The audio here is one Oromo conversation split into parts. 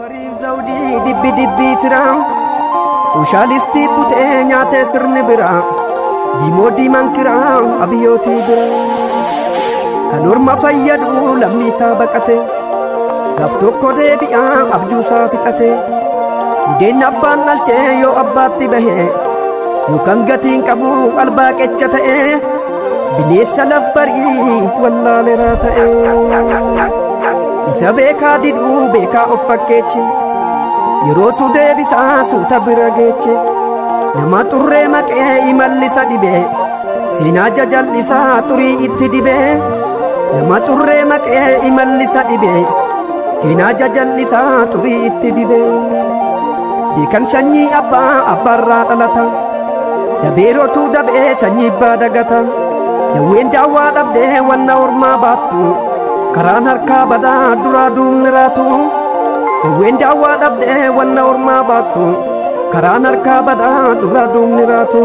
Fariin zawdii dibbi dibbii firaa sooshaalistii butee nyaatee sirni biraa diimoo diimaan kiraa abiyyootii biraa kan orma fayyadu lammii isaa baqate gaaf tokko deebi'aa abjuusaa fixate budeen abbaan dhalchee yoo abbaatti bahe yookaan gatiin qabu albaaqecha ta'e bineensa laf barii wallaaleraa ta'e. Isa beekaa diduu beekaa of fakkeeche yerootu deebisaa suuta bira geeche nama xurree maqee imallisa dhibee seenaa jajal'isaa xurii itti dibee nama xurree maqee imallisa dhibee seenaa jajal'isaa xurii itti dibee beekan sanyii abbaa abbaarraa dhalata dabeerotu dabee sanyii abbaa dagata dawween daawwaa dhabdee wanna ormaa baattu karaan harkaa badaa duraa duubni raatu dawween daawwaa dhabdee wanna ormaa baattu karaan harkaa badaa duraa duubni raatu.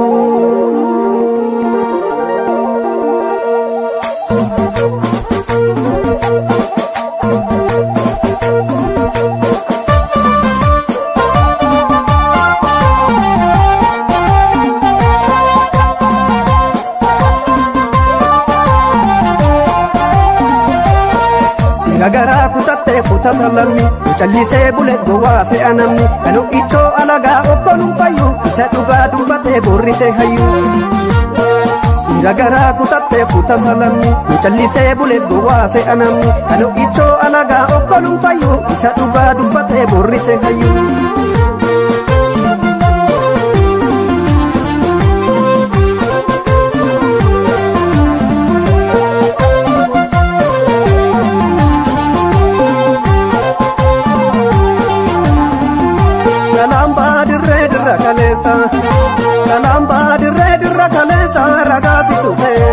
Garaa kutattee kutata lammi callisee bulees gowwaa se'a namni kan ichoo alagaa okkoluun fayyu isa dhugaa dubbatee boorrisee hayyu. Dhiira garaa kutattee kutata lammi callisee bulees gowwaa se'a namni kan ichoo alagaa okkoluun fayyu isa dhugaa dubbatee boorrisee hayyu. Kalamba dirree dirra kaleessa ragaa situ ta'e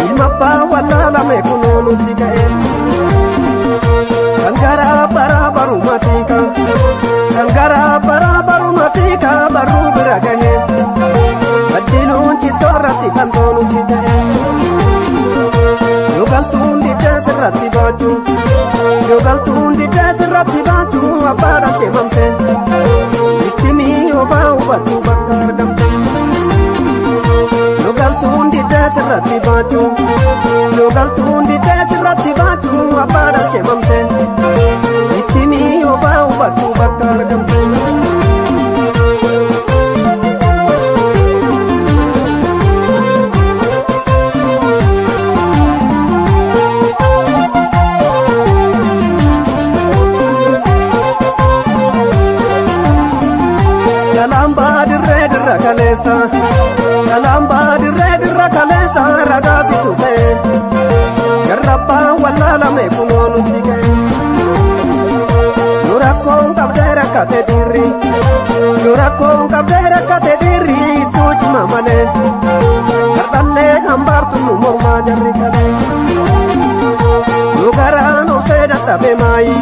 ilma abbaa wallaalame kunoo nutti ka'e kan garaa baraa baruma tiika kan garaa baraa baruma tiika barruu bira gahe baddiluun cittoo irratti fantoo nutti ta'e yoo galtuun diddee sirratti baachuu yoo galtuun diddee sirratti baachuu abbaa dhalchee ittimi ofaa hubattu bakka argamte yoo galtuun diddee sirratti baachuu yoo galtuun diddee sirratti baachuu abbaa dhalchee mamte ittimi ofaa hubattu bakka argamte. Kalamba dirree dirra kaleessa kalamba dirree dirra kaleessa ragaa situ ta'e jarrabbaa wallaalame kunoo nutti ka'e yoo rakkoon qabdee rakkate dhiirri yoo rakkoon qabdee rakkate dhiirri ittuu cima malee hardhallee hambaartu nu mormaa jarri kalee yoo garaan obsee dadhabe maayi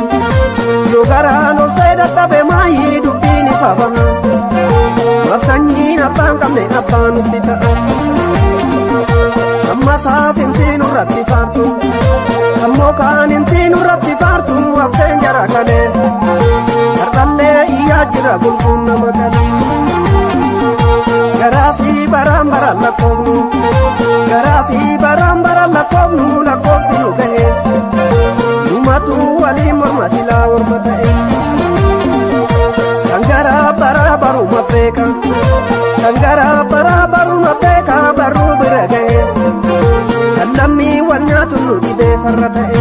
yoo garaan obsee dadhabe maayi dubbiin ifa baha. Sanyiin abbaan qabne abbaan nutti ta'a. Amma saafintii nurratti faarsu. Ammoo kaanintii nurratti faarsu hafteen jara kalee. Hardhallee iyyaa jira gulguun nama kalee. Garaa fi baraan baraan lakkoofnu. Garaa fi baraan baraan lakkoofnu lakkoofsi nu gahe. Numatu waliin morma silaa morma ta'e. Kan garaa baraa baruma beeka kan garaa baraa baruma beeka barruu bira gahe kan lammii wal nyaatu nu dhibee farra ta'e.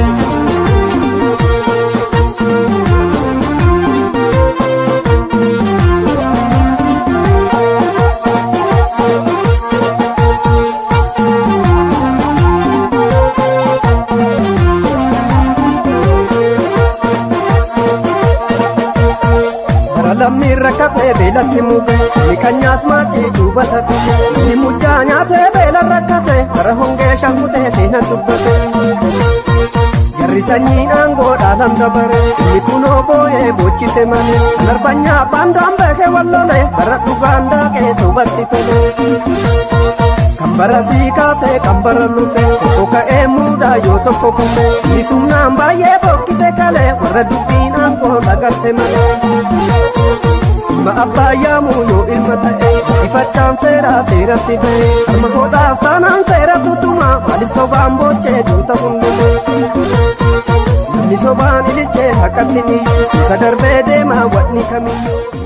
Lammii rakkatee beelatti mufe ni kan nyaas maachii duubata dhufe ni mucaa nyaatee beela rakkate bara hongee shankutee seenan dubbate. Jarri sanyii aangoo dhaalan dabare inni kunoo boo'ee boochise malee kan arbanyaa baandaan beekee wallole bara dhugaan daaqee soobatti tole. Kan Bara sii kaasee kan bara lufe tokko ka'ee muudaa yoo tokko kufe Misumnaan baay'ee bokkise kalee warra dubbiin aangoo sagarte malee. Ilma abbaa yaamuu yoo ilma ta'e ifachaan seeraa seeratti ba'e harma godhaaf taanaan seera tutuma maaliif sobaan boochee duuta hundume. Namni sobaan ililchee haqatti dhiyyu isa darbee deemaa wanni kamiyyuu.